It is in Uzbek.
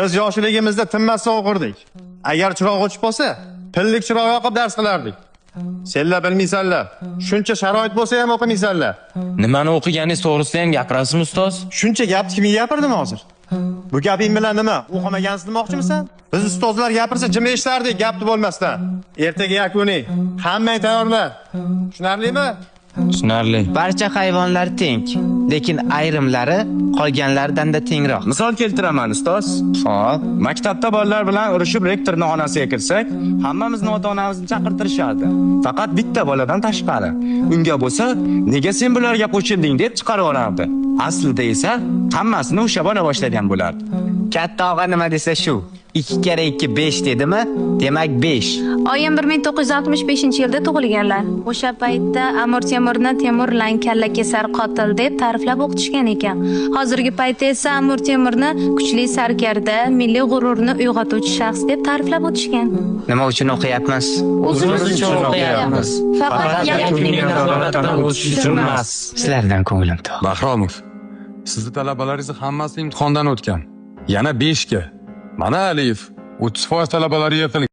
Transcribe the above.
Biz yoshligimizda tinmasdan o'qirdik. Agar chiroq o'chib qolsa, pillik chiroq yoqib dars qilardik. Senlar bilmaysanlar. Shuncha sharoit bo'lsa ham o'qimaysanlar. Nimani o'qiganingiz to'g'risida ham gapirasizmi, ustoz? Shuncha gapni kimga gapirdim hozir? Bu gaping bilan nima? O'qimagansiz demoqchimisan? Biz ustozlar gapirsa jim eshitardik, gapni bo'lmasdan. Ertaga yakuniy. Hammang tayyorlar. Tushunarlimi? Tushunarli. Barcha hayvonlar teng, lekin ayrimlari qolganlaridan-da tengroq. Misol keltiraman, ustoz. Xo'p, Maktabda bolalar bilan urushib rektorning xonasiga kirsak, hammamizni ota-onamizni chaqirtirishardi. Faqat bitta boladan tashqari. Unga bo'lsa, nega sen bularga qo'shilding deb chiqarib yuborardi. Aslida esa hammasini o'sha bola boshlagan bo'lardi. Katta og'a nima desa shu. 2 kere 2 5 dedimi? Demak 5. Oyim 1965-yilda tug'ilganlar. O'sha paytda Amir Temurni Temur Lang kallakesar qotil deb ta'riflab o'qitishgan ekan. Hozirgi paytda esa Amir Temurni kuchli sarkarda, milliy g'ururni uyg'otuvchi shaxs deb ta'riflab o'tishgan. Nima uchun o'qiyapmiz? O'zimiz uchun o'qiyapmiz. Faqat Yakuniy nazoratdan o'tish uchun emas. Sizlardan ko'nglim to'q. Bahromov, sizni talabalaringiz hammasi imtihondan o'tgan. Yana 5 ga. Mana Aliyev, 30% talabalari yig'ilgan.